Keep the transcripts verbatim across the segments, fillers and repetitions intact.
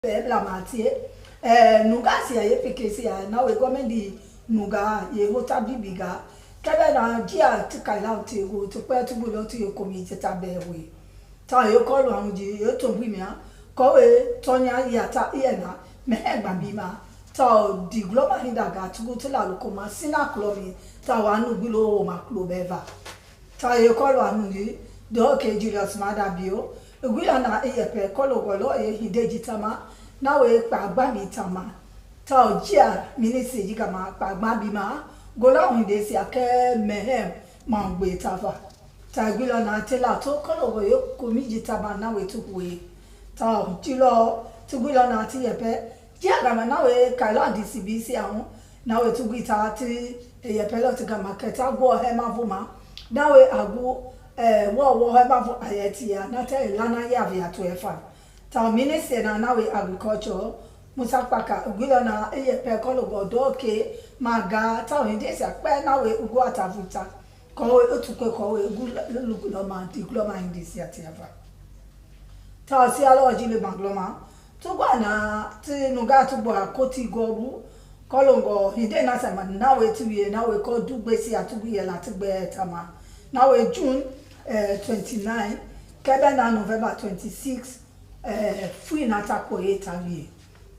Ebla Matie, eh, Nuga sia ye peke sia, na we gɔmɛndi Nuga ye hota bibiga, kɛbɛ na jia ti kaila ti go ti kpɛ ti go lɔ ti ye komi ti ta bɛ we. Ta ye kɔlu amu ji ye to bwi mia, kɔ we tɔnya ya ta iye na, mɛ hɛ gba bi ma, ta o di glɔma hinda ga ti go ti la lukoma sina klɔ mi, ta wa nu gbi lo wo ma klo bɛ va. Ta ye kɔlu amu ji, dɔ ke Julius Mada bio, gwila na iyɛpɛ kɔlu gɔlɔ ye hinde ji tama, na we kpa gba bi tama. Ta o jia minisi ji gama kpa gba bi ma, gola hinde sia kɛ mɛhɛm ma gbe ta va. Ta gwila na te la to kɔlu gɔ ye komi ji tama na we tu we. Ta o jilɔ tu gwila na ti yɛpɛ, Jia gama na we kaila di sibi si ahun, na we tu gwi ta ti eyɛpɛ lɔ ti gama kɛ ta gwɔ hɛ ma vuma, na we agu, eh, wɔ wɔ hɛ ma vu ayɛ ti ya, na tɛ ila na ya vi atu ɛfa. Ta o minisi na na we agriculture, Musa Kpaka, gwila na eyɛpɛ kɔlu gɔ dɔ ke, ma ga, ta o hinde sia kpɛ na we ugu ata vu ta, kɔ we otu kwe kɔ we ugu lugulɔ ma, di glɔ ma hinde sia ti ɛfa. Ta o si alɔ ji le ma glɔ ma, Tugwa na ti nuga tugwa koti gɔbu, kɔlɔngɔ hinde na sama na we ti wie na we kɔ du gbesi a tugu yɛla ti gbɛ tama. Na we June, eh, twenty-nine, kɛbɛ na November twenty-six, eh, fui na ta kɔ ye ta wie.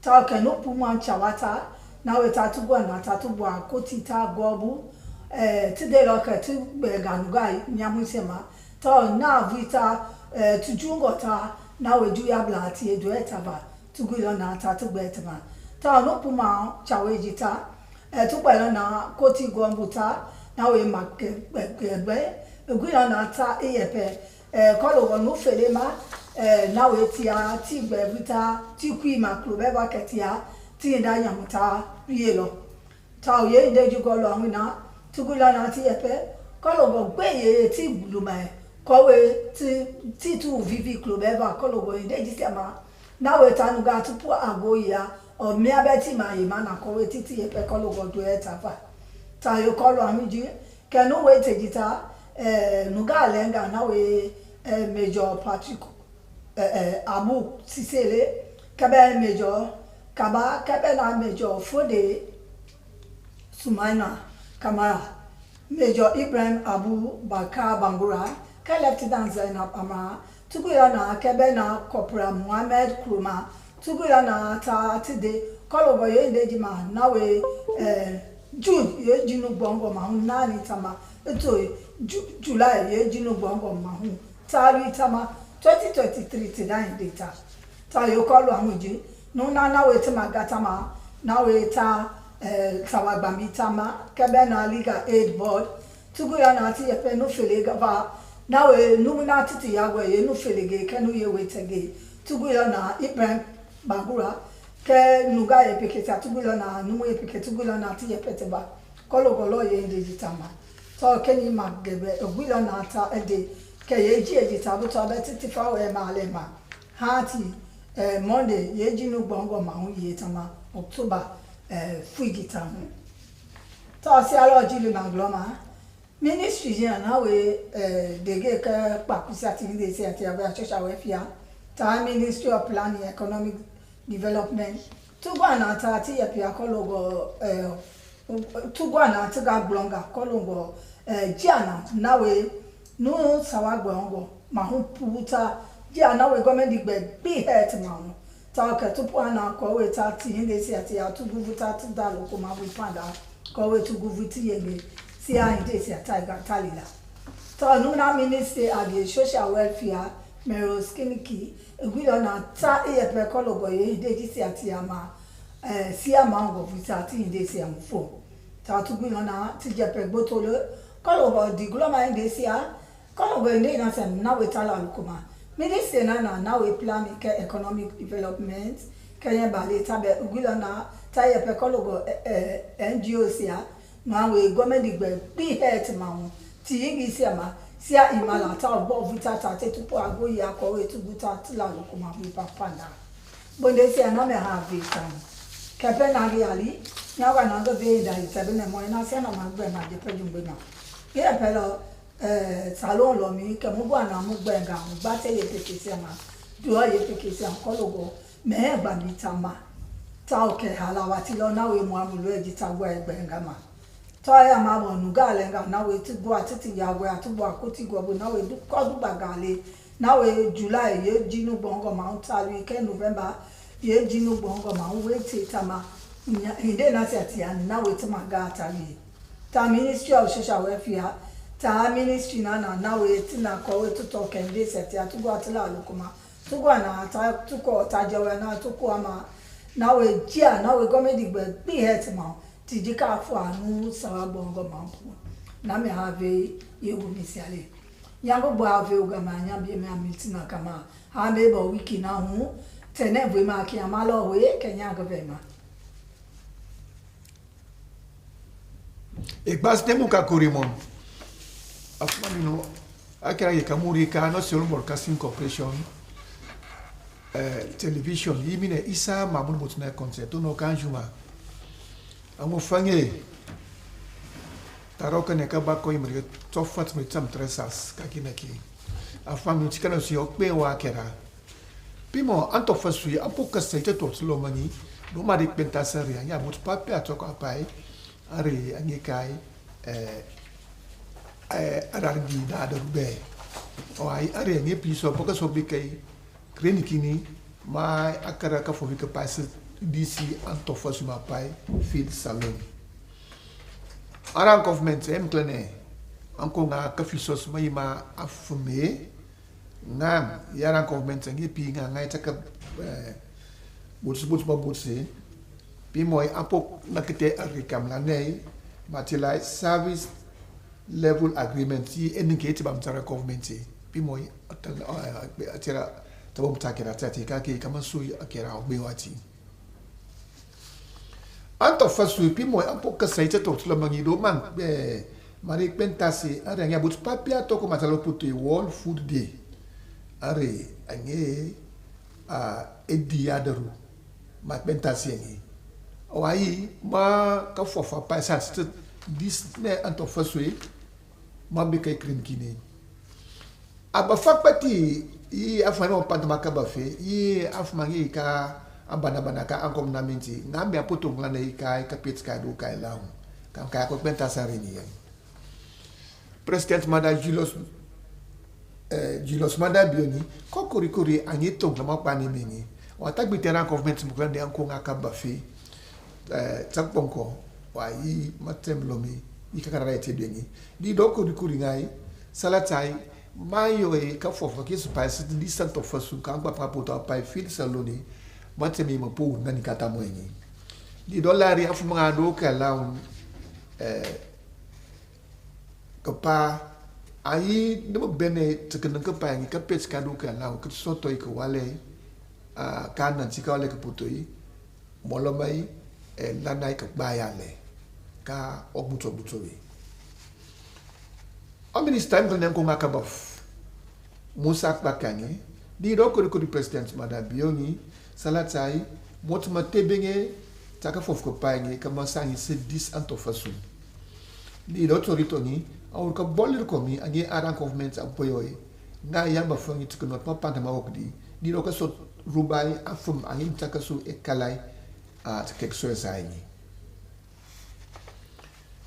Ta okɛ no pu man chawata, na we ta tugwa na ta tugwa koti ta gɔbu, eh, ti de lɔ kɛ ti gbɛ ga nuga nyamu sema, Tɔ na vwita, eh, tujungɔ ta, na we ju ya bla ti e dwɛ ta va, tugwi lɔ na ta tugbɛ tma. Tɔ no puma chawe ji ta, eh, tugbɛ lɔ na koti gɔmbu ta, na we ma gbɛ, gbɛ, gbɛ, gwi lɔ na ta iyɛpɛ, eh, kɔlo wɔ nu fele ma, eh, na we tia ti gbɛ vwita, ti kwi ma klo bɛ va kɛ tia, ti nda nyamu ta rie lɔ. Ta o ye inde ju gɔlɔ anwina, tugula na ti yɛpɛ, kɔlɔ gɔ gbe ye ti gbuluma ɛ, kɔ we ti, ti tu vivi klo bɛ va kɔlɔ gɔ inde ji sɛma, na we ta nuga tu pu ago ya, ɔ mia bɛ ti ma ye ma na kɔ we ti ti yɛpɛ kɔlɔ gɔ do ɛ ta va. Ta yo kɔlɔ anwi ji, kɛ nu we te ji ta, eh, nuga lɛnga na we, eh, Major Patrick, eh, eh, Abu Sisele, kɛbɛ Major Kaba, kɛbɛ na Major Fode Sumaina Kamara, Major Ibrahim Abu Bakar Bangura, kɛ Lieutenant Zainab Amara, tugula na kɛbɛ na Corporal Mohammed Kroma, tugula na ta tide, kɔlɔ bɔ ye inde jima na we, eh, June ye jinu gbɔngɔ mahun nani tama, eto Ju-, July ye jinu gbɔngɔ mahun. Tari tama twenty twenty-three ti na in data. Ta yo kɔlu amuji, nu na na we tima gatama, na we ta, eh, tawa gbambi tama, kɛbɛ na Legal Aid Board, tugula na ti yɛpɛ nu fele gava, na we nu na titi ya we ye nu fele ge, kɛ nu ye we tɛ ge, tugula na Ibrahim Bagura, kɛ nuga ye peke ta tugula na nu ye peke tugula na ti yɛpɛ teba. Kɔlɔ gɔlɔ ye inde ji tama. Tɔ kɛ ni ma gɛbɛ, ogwilɔ na ta ɛde, kɛ ye ji e ji ta butɔ bɛ titi fa wɛ ma lɛ ma. Hati, eh, Monday, ye ji nu gbɔngɔ ma hu ye tama, October, eh, fui ji ta hu. Tɔ si alɔ ji li ma glɔ ma. Ministry ji na we, eh, de ge kɛ kpakusi ati ni de se ati a we a chɔcha we fia. Ta Ministry of Planning, Economic Development. Tugwa na ta ti yɛpia kɔlɔ gɔ, eh, Tugwa na ti ga gblɔnga kɔlɔngɔ, eh, jia na, na we nu sawa gbɔngɔ, ma hu puta, jia na we gɔmɛndi gbɛ gbi hɛt ma hu. Ta okɛ tupu ana kɔ we ta ti inde si ati a tugu vuta ti da loko ma wi panda, kɔ we tugu vuti yenge, si a inde si a ta iga talila. Ta nu na minister agi social welfare, Mero Skiniki, egwilɔ na ta iyɛpɛ kɔlɔ gɔ ye inde ji si ati a ma, eh, si a ma ngɔ vuta ti inde si a mu fo. Ta tugwilɔ na ti jɛpɛ gbotolo, kɔlɔ gɔ di glɔma inde si a, kɔlɔ gɔ inde na sɛm na we tala lukuma. Mi di se na na, na we plan kɛ economic development, kɛ yɛn bale ta bɛ ugwilɔ na, ta yɛpɛ kɔlɔ gɔ, eh, eh, N G O si a, na we gɔmɛndi gbɛ gbi hɛt ma hu, ti yingi si a ma, si a imala ta o bɔ vuta ta te tupu ago ya kɔ we tugu ta tila lukuma wi papa na. Bonde si a na mɛ ha ve tan. Kɛpɛ na ri ali, nya wa na go ve da itɛbinɛ mɔ ina si a na ma gbɛ ma je pɛ jungbe ma. Ye pɛ lɔ, eh, salon lɔ mi, kɛ mu gwa na mu gbɛ nga, mu gba te ye peke si a ma. Duɔ ye peke si a kɔlɔ gɔ. Mɛ gbangbi tama, ta okɛ halawa ti lɔ na we mwa mu lɔ ɛji ta gwa ɛgbɛnga ma. Tɔ ya ma bɔ nu ga lɛnga na we ti gwa titi ya gwa ti gwa kuti gwa bo na we du kɔ du bagale na we July ye ji nu gbɔngɔ ma un ta lu kɛ November ye ji nu gbɔngɔ ma un we ti tama. Inde na sia ti ani na we ti ma ga ta lu. Ta Ministry of Social Welfare, ta ministry na na na we ti na kɔ we tu tɔ kɛ inde sia ti atu gwa ti la lu kuma. Tugwa na ta tukɔ ta jɛ wɛ na tukɔ ama na we jia na we gɔmɛ di gbɛ gbi hɛt ma ti ji ka fo anu sawa gbɔngɔ ma pu na mi have ye wu mi siale. Nyango gbɔ have wu gama nya bi mi amilti na kama ha me bɔ wiki na hu tɛnɛ vwe ma ki ama lɔ we kɛ nya gɔvɛ ma. Ekpas temu ka kori mɔn. Afuma mi no akira ye kamuri ka no selu broadcasting corporation, eh, television yi mi ne isa mamun bot na concert no kan juma. Amo fange taro ka ne ka bako imre tofat mi tam tresas ka kina ki. Afuma mi tika no si okpe wa kera. Pimɔ antɔ fɔsui apo kɛsɛ itɛ tɔ ti lɔ mani. Noma de kpɛnta sɛnri anya but papi atɔkɔ apai. Are ange kai. Arargi da adɔrubɛ. Ɔ ai are ange pi sɔ bɔkɛ sɔ bi kai. Kreniki ni ma akara ka fɔ bi ka pai si. Disi antɔ fɔsui ma pai. Fil salon. Aran gɔvmɛnt ɛm klɛnɛ. Anko nga ka fi sɔs ma yi ma afumi. Ngan yara gɔvmɛnt ɛn gi pi ngan ngan itaka botsi botsi ma botsi. Pi mɔ apo nakete agrikamla nɛy matila service level agreement yi ɛn nike iti bam tara gɔvmɛnt yi. Pi mɔ atira tabo muta kira tati kake kama sui akira ogbe wati. Antɔ fɔsui pi mɔ apo kasa itɛ tɔk tila mangi do man. Mari kpɛn tasi ari angi abut papia tɔk matalo putu i wall food day. Ari angi a edi adaru ma kpɛn tasi angi. Ɔ ayi ma ka fɔfa pa sa stit. Dis ne antɔ fɔsui ma bika i krin kini. Aba fa kpɛti i afuma ni wan panta ma kaba fe i afuma ngi i ka. Abana bana ka ankɔm na minti nga mi apoto ngla na i ka i ka peti ka do ka i law. Ka ka ko kpɛnta sari ni yɛn. President mada Julius eh, Julius mada bioni. Ko kori kori angi to ngla ma pa ni mingi. Wa tagbi tera government mukla ni anko nga kaba fe. Eh, tsakpɔnkɔ wa yi matem lomi yi kakara ete dwengi. Di do kuri kuri ngai salatai mayo e ka fofo ki supai siti di santo fasu ka ngba pa poto apai fil saloni. Matem yi mapo nani kata mwengi. Di do lari afu manga do ka laun. Eh, kpa ayi ne mo bene teke neke pa yangi ka peti ka du ka law ka soto yi ka wale. Ka nanti ka wale ka poto yi mɔlɔmɔ yi. Lana yi ka gba ya lɛ ka ɔgbuto ɔgbuto yi. Ɔ minista yi mi ka nɛn ko nga ka bɔf. Musa kpa kangi di do kodi kodi president mada biyongi. Salatai motuma tebenge taka fofko paenge kama sangi se dis anto fasun. Ni do tori tongi awurka bolirko mi angi aran government apoyoy. Nga yamba fangi tiko not ma panta ma wok di ni do ka so rubai afum angi taka so e kalai. At kek so e sangi.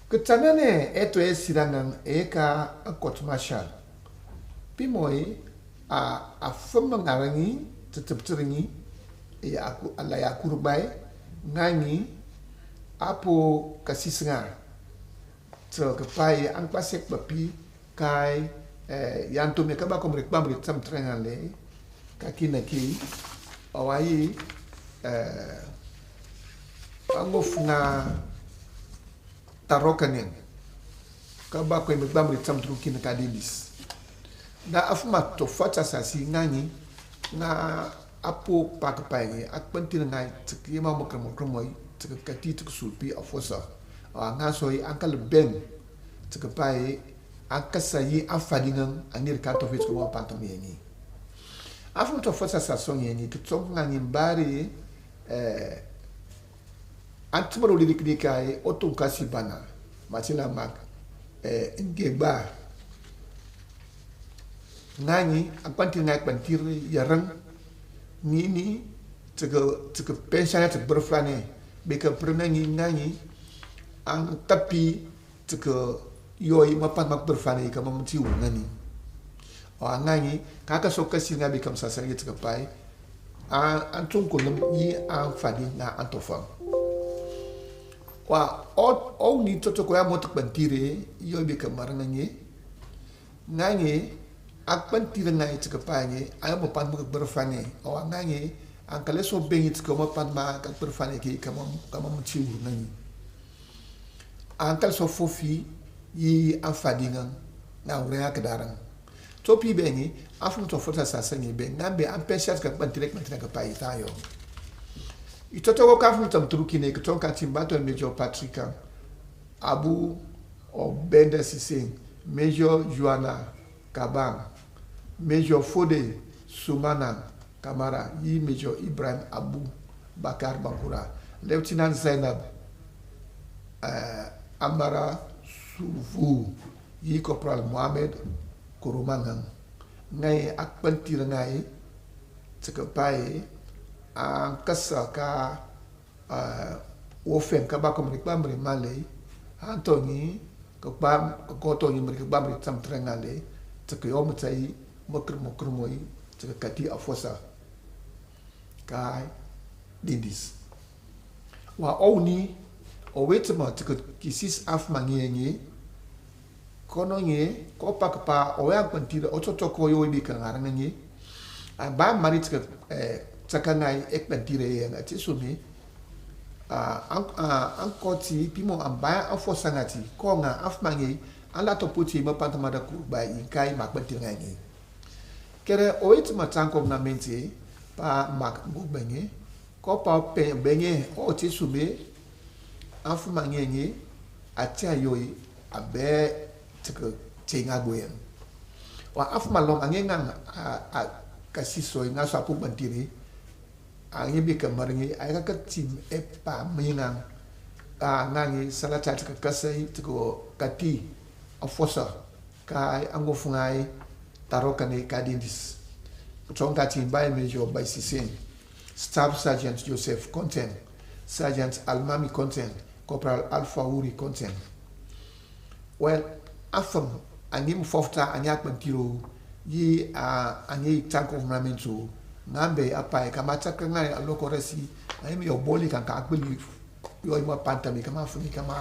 Kutana ne eto e sira ngan e ka a court martial. Pimoi a a fama ngarangi titiptiringi e a la ya kurbai ngangi apo kasisnga. Tro kapai an kpasek papi kai yanto me kaba komre kpamre tam trengan le. Kaki na kei awai. Ango funga taroka nen. Kaba kwe me gbamre tam tru kin ka dilis. Na afuma to fata sa si ngangi nga apo pak paigi akpantin ngai tik yema mokra mokra moi tik kati tik sulpi afosa. Nga soi ankal ben tik pai ankasa yi afadi ngan angir ka to fit kuma pantam yengi. Afuma to fata sa song yengi ki tsong ngangi bari. Anti moro lili kini kai oto nkasi bana matila mak. Ngegba nganyi akpantir ngai kpantir yarang. Nini tike tike penshane tike brefane beke prenengi ngangi an tapi tike yoi ma pan mak brefane ika ma mti wu ngani. O ngangi kaka so kasi nga bikam sasangi tike pai an tun ko nam yi an fadi na antofam. Wa o ni toto ko ya mo tike bantire yoi bikam mar ngangi. Ngange, a kpɛn tire ngai tike pa nge, a yɔ mo pan mo ke gbɛr fa nge, ɔ a ngange, an kale so bengi tike mo pan ma ka gbɛr fa nge ke kama mo ti wur ngange. An kale so fofi yi an fadi ngan, na wure a ke daran. So pi bengi, a fun to fota sa sengi ben, ngan be an pɛn shat ka kpɛn tire kpɛn tire ka pa yi tan yɔ. I toto go ka fun tam tru kine ke ton ka timba to mejo Patrick an. Abu Obende Sising, Major Joanna Kabang, Major Fode Sumana Kamara, yi Major Ibrahim Abu Bakar Bankura, Lieutenant Zainab eh, Amara Suvu, yi Corporal Mohammed Koromangan, ngai akpantira ngai, tsekepai, an kasa ka Ah, wo fɛn kaba kɔmɔdi kpa mri malei, an tɔngi kpa kɔ tɔngi mri kpa mri tam trɛngale, teke ɔmɔtai mɔkri mɔkri mɔi, teke kati afosa. Kai dindis. Wa ɔwni, ɔwe tima teke kisis af mangi engi, Kɔnɔ nge, kɔ pakpa, ɔwe akpɛntire, ɔtɔtɔ kɔ yo we bi kan aranga nge. A ba mari tika, eh, taka ngai ekpɛntire ye nga ti sumi. Ah, an, ah, an kɔti, pimo an ba an fɔ sangati, kɔ nga, an fuma nge, an la tɔ poti, ma panta mada kuru ba in kai ma kpɛntire ngai nge. Kɛrɛ, ɔwe ti ma tan kɔm na mente, pa mak go bɛnge, Kɔ pa pɛn bɛnge ɔ ti sube, an fuma nge nge, a ti a yoi, a bɛ teke tenga go yɛn. Wa an fuma lɔm a nge ngan a, a kasi sɔy nga so a pu bantiri, a nge bi kɛ mari nge, a yaka ka tim e pa mi ngan, a nga nge sala ta teke kasai teke kati, a fosa. Kai ango fungai, taro kane kadindis. Tɔn kati bai Major Baisisen, Staff Sergeant Joseph Kɔntɛn, Sergeant Almami Kɔntɛn, Corporal Alpha Wuri Kɔntɛn. Wɛl, afam, a nge mi fɔfta, a nge akpantiro, yi a, a nge tank of mramentu, ngambe apai, kama taka ngai a loko resi, a nge mi yɔ boli kan ka akpili, yɔ ima panta mi, kama funi, kama